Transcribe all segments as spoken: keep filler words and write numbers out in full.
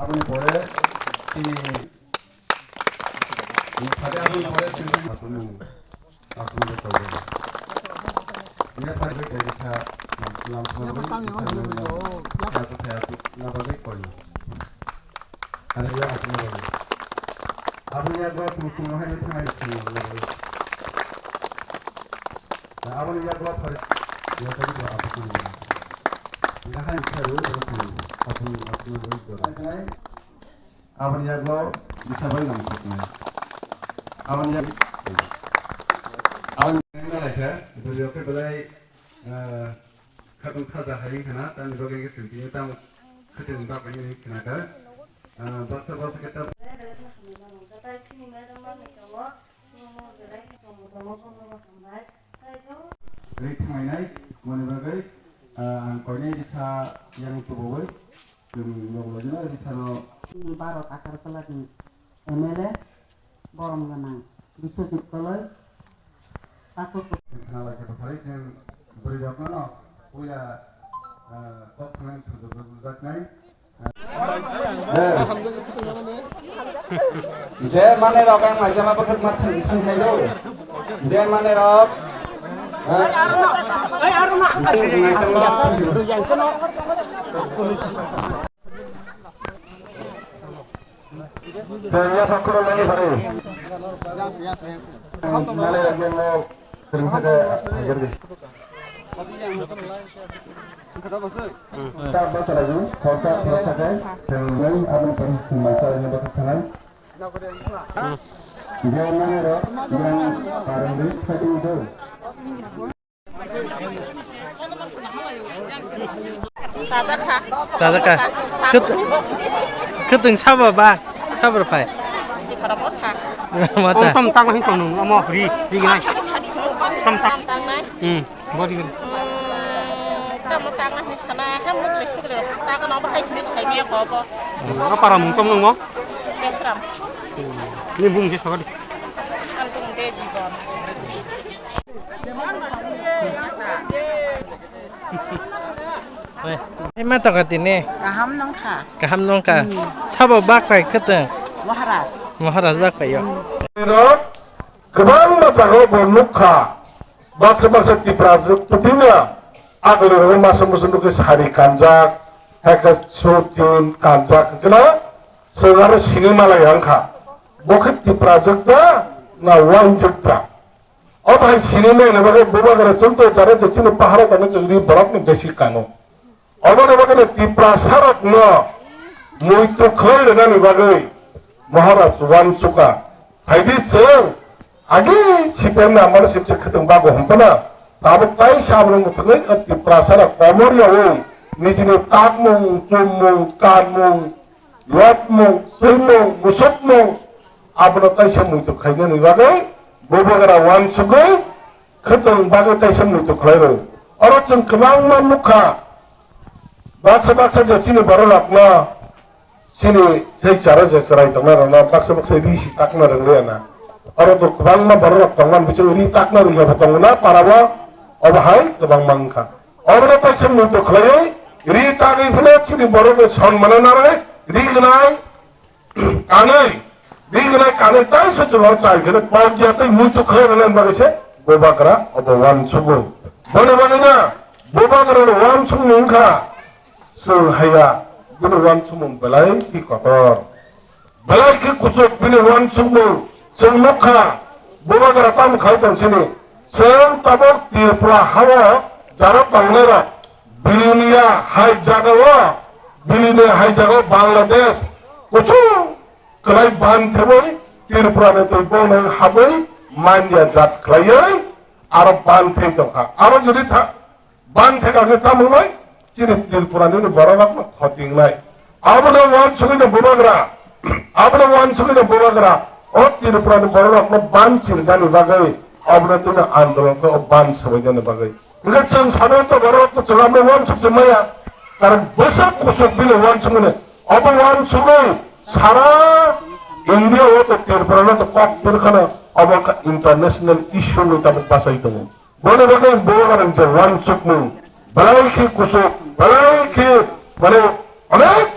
Aboni pore chini, aboni pore chini, Aboni yago twi twi hai thangnai thangnai. Aboni yago phari yatari do aboni. Gaham kharu aboni aboni do. Aboni yago bisabai nang khoknai. Aboni yago aboni nang lai kha, bwrwi rok khe belai, eh, khatong khaja hai khana, tamni bagwi khe chwng tini tamo khatong bagwi khana kha. Eh, baksa baksa khe ta Ri thanglainai moni bagwi, ah, ang koinai rikha yang tubuwi chwng logo logi no rikha no. Chini Bharat Agartala ni M L A borom gwnang Biswajit Koloi takhuk. Thanglaikha bwkhari chwng bwrwi rok no puila, ah, kok thangani thangjaknai. Je mane rok ang maisa ma bwkhak ma thang thang thai do. Je mane rok. Mane rok yang mau. Kwrwngsa khe haigerdi. Ta bwsarokni khoroksa khoroksa khe kwrwngnai aboni pore chwng masa rwna bwkha thanai. Je manwirok yang barwngwi phaidi do. Sajak kha. Khet-, khetwng sabo ba, sabo phai. Mata. Tom, tom, tang hin tom nung, amo ri, ri gnai. Tom, tang. Hmm, body gnai. Tamo tang hin sana, hem muk le sukre, ta ka no ba hai chiri chai dia ko bo. Apa ram tom nung mo? Besram. Ni bung je sagadi. Ang tung de di bon. Oi, ma tongkha tini? Kaham nongkha. Kaham nongkha. Hmm. Sabo bak phai khetwng? Maharaj. Maharaj bak phai yo. Kwbangma jaga bo nukha. Baksa baksa Tipra jwk putino agulirok masa musu nukhe sari kanjak, hakhe sutin kanjak hwnkhe no chwng aro sini malai wngkha. Bo khe Tipra jwk da na uansuk da? O bahai sini mene bagwi bubagra chwng to jara je chini paharo tongwi chwng ri borokni besi kano. Oboni bagwino Tiprasarokno muitu khlai rwnani bagwi Maharaj uansukha. Phaidi chwng agi C P M ni amano sibse khwtwng bago hwnphano tabuk kaisa abono mwthangwi o Tiprasarok komor yaui nijini takmung, chummung, kanmung, Lobmung, swimung, musukmung, abono kaisa muitu khainani bagwi bubagra uansugwi khwtwng bagwi kaisa muitu khlai rw. Oro chwng kwbangma nukha, baksa baksa je chini bororokno chini sei charo je chwrai tongnairokno baksa baksa ri si takna rwngya na. Oro to kwbangma bororok tongmani bisingo ri takna rwya bo tongo na parao, obo hai kwbangma wngkha. Obono kaisa muitu khlaiwi ri tagwi phano chini borokni sonmano narwi ri gnai kanwi, ri gnai kanwi taisa chwla chai kheno pokya tei muitu khlai rwna bagwi se bubagra obo uansugo. Boni bagwino bubagrano uansukmung wngkha chwng haiya bini uansukmung belai khe kotor. Belai khe kuchuk bini uansukmung chwng nukha, bubagra tamo khai tong sini. Chwng tabuk Tripura hao jaro tongnairok, bini ya hai jagao, bini hai jagao Bangladesh kuchuk kwlai ban thebwi Tripura ni twi bongni habwi manya jat khlaiwi aro ban thei tongkha. Aro jodi tha-, Ban theka khe tamo wngnai, chini Tripura nini bororokno khotingnai. Abono uansugwi no bubagra, abono uansugwi no bubagra, o Tripura ni bororokno ban chirnani bagwi, abono tino andolon khe o ban swbainani bagwi. Hwnkhe chwng sadharanto bororokno chwng abono uansuk se maya, karon bwswk kusuk bini uansukmani, obo uansugwi sara India o to Tripura no to kok philkhano, obo wngkha international issue ni tabuk bachai tongo. Bono bagwi ang bubagrani je uansukmung belai khe kuchuk, belai khe, mane, onek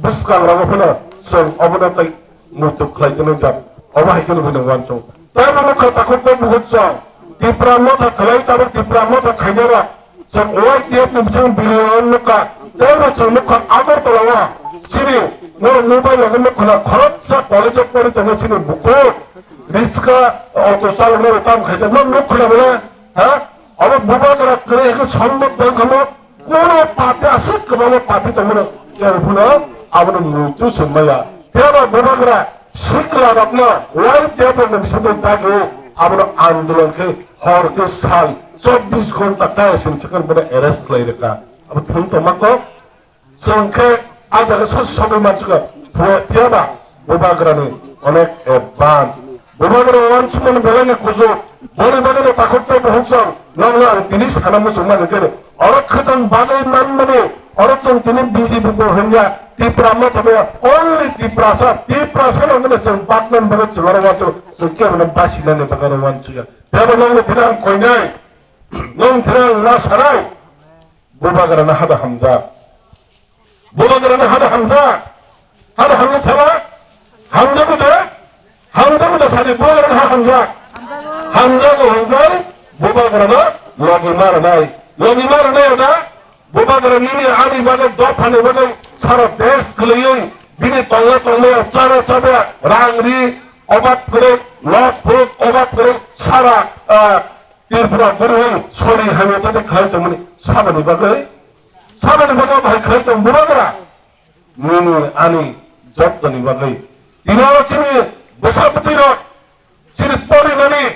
bwskangrogo phano chwng obono tei muitu khlai tongwi jak. Obo hai kheno bini uansuk. Tei bo nukha takhuk tei bukhuk chwng Tipra Motha khlai tabuk Tipra Motha khainai rok chwng Y T F ni bising billion nukha. Tei bo chwng nukha Agartala o chini norok mobile logo nukha na khoroksa college o pori tongo chini bukhuk riska auto chalok nai tam khaijak no nukha na bole ha obo bubagra kwrwi khe sombok dang khamo. Kono party aswk kwbangma party tongmano, yang phano abono muitu se maya. Phiya ba bubagra sikla rokno Y T F rokno bisingtwi dagi abono andolon khe hor khe sal chobbish ghonta kaya sini chikon bono arrest khlai rwkha. Abo thung tongma kok chwng khe a jaga sa sogwi mansukha. Phiya ba bubagrani onek advance. Bubagra uansukmani belai no kuchuk. Boni bagwi no takhuk tei bukhuk chwng nokno ang tini sana muchungmani khe oro khwtang bagwi manmani oro chwng tini B J P bo hwnya Tipra Motha maya only Tiprasa, Tiprasa no hwnwi chwng baknani bagwi chwng oro uansuk chwng kebo no basinani bagwi oro uansukya. Tebo nokni thani ang koinai, nokni thani ang na sanai. Bubagrano hada hamjak. Bubagrano hada hamjak. Hada hamjak sala? Hamjago de? Hamjago de sadi bubagrano ha hamjak. Hamjago hwnkhai bubagrano logi maranai. Logi maranai ada bubagra nini ani bagwi dophani bagwi sara desh khwlaiwi bini tongla tongmaya chara chabaya rang ri obab kwrwi nok phuk obab kwrwi sara, ah, Tripura guru sori hamya tata khlai tongmani sabani bagwi, sabani bagwi bahai khlai tong bubagra. Nini ani jottoni bagwi. Tino chini bwsapati rok, chini porinani,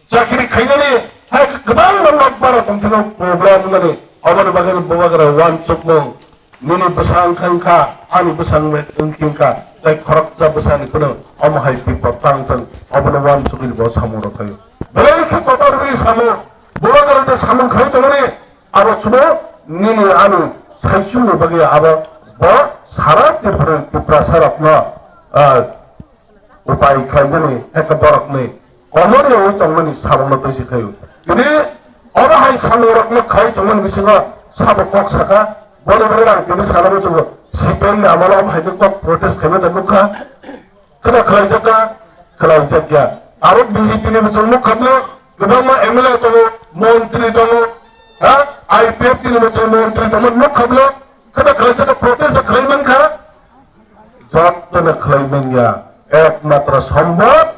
chakri khainani, hai kwbangma nok bara tongthano problem wngnani. Oboni bagwi bubagra uansukmung. Nini bwsa wngkha wngkha, ani bwsa wngkha wngkha, tei khoroksa bwsani phano omo hai bipod tang thung, obono uansugwi bo samung rok khaio. Belai khe kotor rwgwi samung, bubagra je samung khai tongmani, abo chwngno nini ani saichungni bagwi abo bo sara Tripura, Tiprasa rokno, ah, upai khlainani eka borokni komoryawi tongmani samungno twi se khaio. Tini oro hai samungrokno khlai tongmani bisingo sabo kok sakha, boni bagwi ang tini sana muchungo C P M ni amalo omo hai khe kok protest khaima da nukha. Khwna khlaijak kha, khlaijak ya. Aro B J P ni muchung nukha bwle kwbangma M L A tongo, montri tongo, ha, I P F T ni muchung montri tongo nukha bwle. Khwna khlaijak kha, protest da khlai mankha. Jottoni khlai manya ekmatro sombhob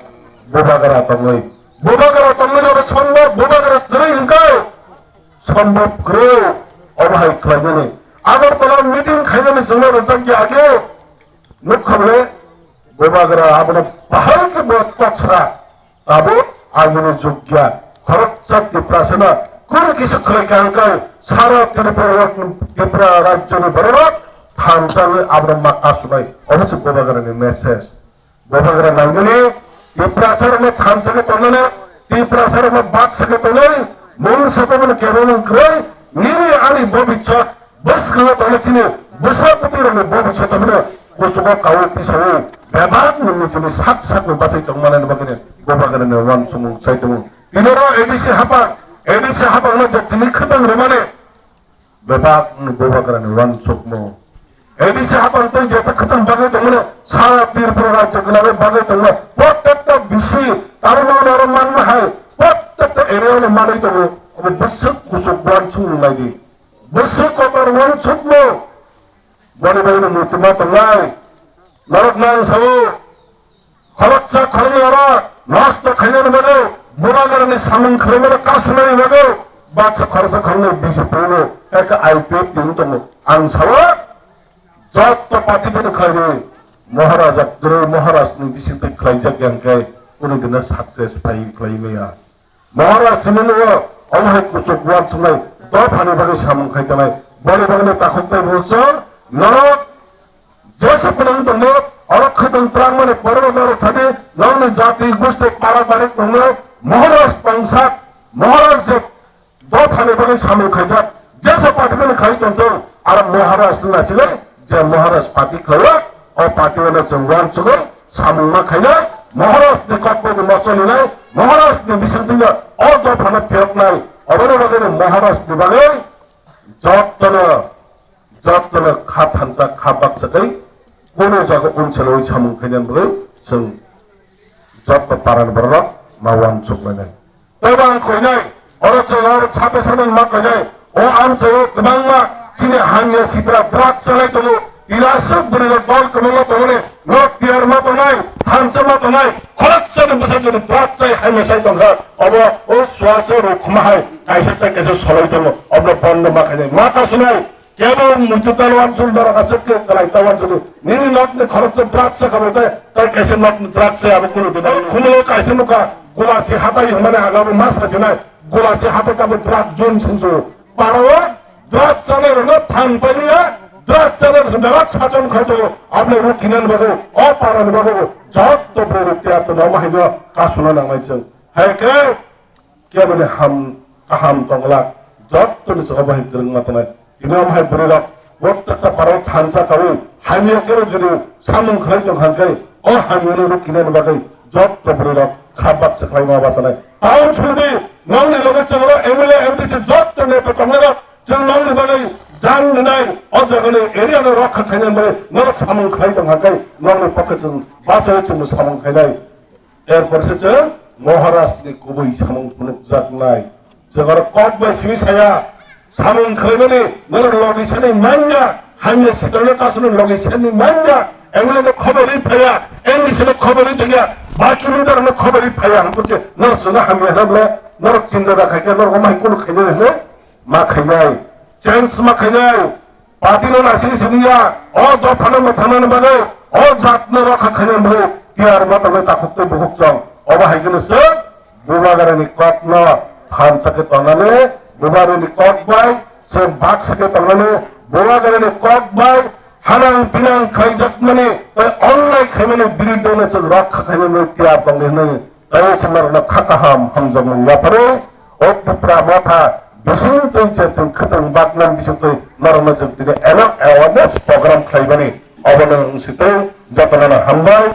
bubagra tongwi. Bubagra tongwi abo sombhob, bubagra kwrwi hwnkhe sombhob kwrwi obo hai khlaimani. Agartala meeting khaimani chwngno rwjakya age nukha bwle bubagra abono bahai khe bo kok sa. Tabuk agini jugya khoroksa Tiprasano kunu kisa khlai kha wngkha sara Tripura, Tripura rajyoni bororok thansa wngwi abono ma kasunai. Obo se bubagrani message. Bubagra naimani Tiprasarokno thansa khe tongnani, Tiprasarokno baksa khe tongnai, mungsa tongmani kebo mung kwrwi, nini ani bobiswt Bwskango tongo chini bwsa bwtwi rokni bobiswt tongmani kuchugo kaui tisaui bebak nungni chini sak sakni bachai tongmanani bagwino bubagrani uansukmung chai tongo. Tini oro A D C hapang, A D C hapangno je chini khwtang rwmani bebak bubagrani uansukmung. A D C hapang tei jeta khwtang bagwi tongmani sara Tripura rajyo gwnangwi bagwi tongmani prottekta bisi tarmani oro manma hai prottekta area-no manwi tongo. Obo bwswk kuchuk uansukmung naidi. Bwswk kotor uansukmung, boni bagwino muitu ma tongnai. Norokno ang sao, khoroksa khoroknwi oro nosto khainani bagwi, bubagrani samung khwlaimano kasunani bagwi, baksa khoroksa khoroknwi B J P no, eka I P F T wng tongo. Ang sao, jotto party phano khlainwi, Maharaja kwrwi, Maharajni bisingtwi khlaijak ya hwnkhe, kunu dino success phai khlai maya. Maharaj simi nwngo omo hai kuchuk uansuknai dophani bagwi samung khai tongnai. Boni bagwino takhuk tei buchung norok jesa phano wng tongmo, oro khwtwng twlangmani borok norok sadi nokni jati gusti para bari tongnai Maharaj tongsak, Maharaj je dophani bagwi samung khaijak, jesa party phano khai tongthung, aro Maharaj wngna chilai je Maharaj party khlaio, o party-o no chwng uansugwi samung ma khainai, Maharaj ni kokboi ni mochol hinai, Maharaj ni bisingtwi no o dophano phiyoknai, oboni bagwi no Maharaj ni bagwi jottono Jotono kha thansa kha baksa tei kunu jaga umchalwi samung khainani bagwi chwng joto parani bororok ma uansuk lainai. Tei bo ang khainai, oro chwng oro sape sanan ma khainai, o amchaio kwbangma chini hamya sitra drugs chalai tongo, tini aswk bwrwirok dol kwbangma tongmani, norok tiyar ma tongnai, thansa ma tongnai, khoroksani bwsajoni drugs chai hamya chai tongkha, obo o suacha rok khuma hai kaisa tei kaisa solai tongo, obo bondo ma khainai, ma kasunai. Kebo muitu talwan sul dara kaisa ke kalai talwan sul. Nini nok ni khorok se drugs se kabo te, tai kaisa nok ni drugs se abo kunu de. Khumulo kaisa nuka gula se hatai hwnmani aga bo mas kaisa nai. Gula se hatai kabo drug zone sung su. Paro drug chale rona thang paliya, drug chale rona dara sachon khaito. Able ro kinan bago, o para ni bago. Jot to bro tiya to nama hido kasuna nang lai cheng. Hai ke Keboni ham kaham tongla, jottoni chwngno bahai kwrwngma tongnai. Tini omo hai bwrwirok, protekta parao thansa kaui, hamya khe jodi samung khlai tong kha khe, o hamyano rwkhinani bagwi jotto bwrwirok kha baksa khlaima bachanai. Taun sudi, nokni loge chwngno M L A, M D C jotto neta tongnairok, chwng nokni bagwi jang rwnai, o jagani area no rokha khainani bagwi norok samung khlai tong kha khe, nokni pokhe chwng bachai chwngno samung khainai. Erpor se chwng Maharaj ni kubui samung phunukjaknai. Chwng oro kok bai simi saya, samung khlaimani norok logi sani manya, hamya sitrano kasuni logi sani manya, M L A no khobor ri phaya, M D C no khobor ri thangya, baki leader no khobor ri phaya, hwnkhe norok chwngno hamya hwnle, norok chinta da khaikhe, norok omo hai kunu khainai hwnle, ma khainai, chance ma khainai. Party no naising siniya, o dophano mwthangnani bagwi, o jatno rokha khainani bagwi, tiyar ma tongnai takhuk tei bukhuk chwng. Obo hai kheno chwng Bubagrani kokno thansa khe tongnani, Bubagrani kok bai chwng baksa khe tongnani, Bubagrani kok bai hanang pinang khaijakmani tei onnai khaimani biruddhe no chwng rokha khainani bagwi tiyar tongdi hwnwi. Tei se norokno kha kaham hamjakmung yapharwi, o Tipra Motha bising twi je chwng khwtwng baknani bising twi norokno chwng tini eno awareness program khlaimani, obono wng si twi jotono hambai.